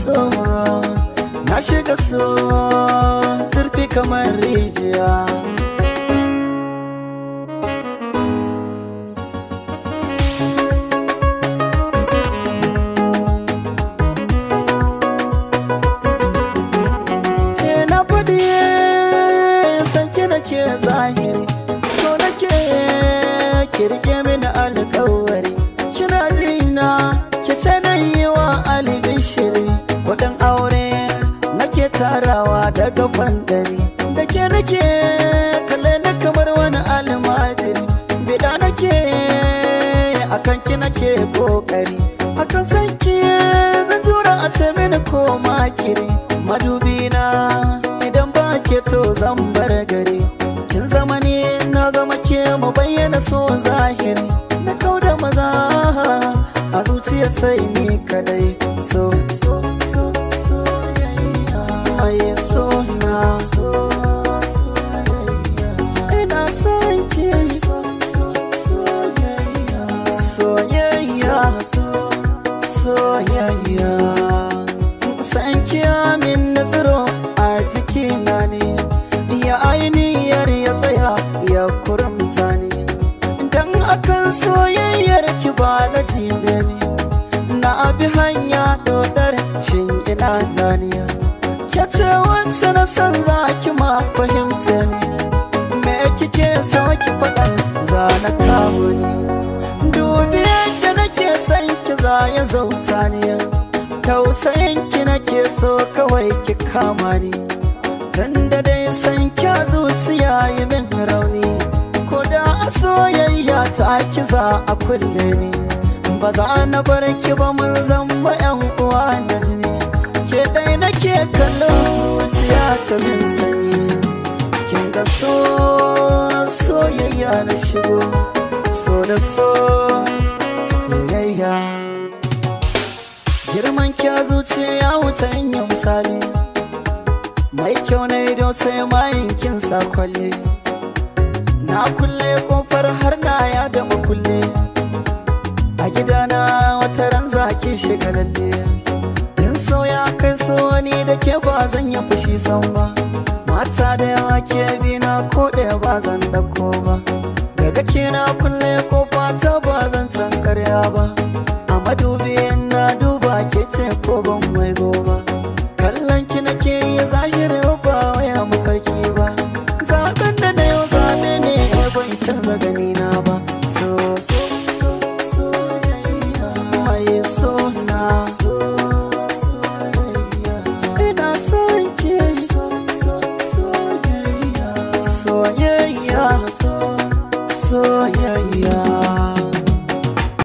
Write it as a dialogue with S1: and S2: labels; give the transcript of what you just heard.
S1: so, na shiga so zurfi kamar rijiya. Na faɗi sanki nake zahiri, so nake ki rike mini alƙawari. Kina jina ki ce na yi wa albishiri, kuɗin aure nake tarawa daga fandari. Da ke nake kalle ni kamar wani almajiri, bida nake akan ki nake kokari. Akan sanki zan jura a ce mini ko makiri. Madubi na idan ba ke to zan bar gari. Kin zama ni na zama ke, mu bayyana so zahiri. Na kauda maza a zuciya sai ni kadai. So so so soyayya, ai so na so soyayya, ina son ki. So so soyayya, soyayya soyayya. San ki amin nazaro a jikina ne, ya ainihiyar ya tsaya ya kurumta ne. Dan akan soyayyar ki ba na jibe ne, na abi hanya dodar shin ina zaniya. Ke ce wacce na san za ki ma fahimta ne, me kike so ki faɗa za na kawo ni. Dubi yadda nake son ki za ya zauta ne, tausayin ki nake so kawai ki kama ni. Tunda dai san kya zuciya yi min rauni, ko da a soyayya ta ki za a kulle ni. Ba za na bar ki ba mun zama yan uwa na jini. Ke dai nake kallon zuciya ta min sanyi. Kin ga so soyayya na shigo, so da so soyayya. Girman kya zuciya wuce in yi misali, mai kyau na ido sai mayin kin sa kwalle. Na kulle kofar har na ya da makulle, a gidana wata ran zaki shiga lalle. In so ya kai so ni da ke ba zan yi fushi san ba. Mata da yawa ke bi na ko ɗaya ba zan ɗauko ba. Daga ke na kulle kofa ta ba zan can karya ba. A madubi na duba ke ce ko ban mai goba. Kallon ki nake yi zahiri ba waya mafarki ba. Zaɓen da na yau zaɓe ne bai canza gani na ba. So so so soyayya, ai so na so soyayya, ina son ki. So so soyayya, soyayya.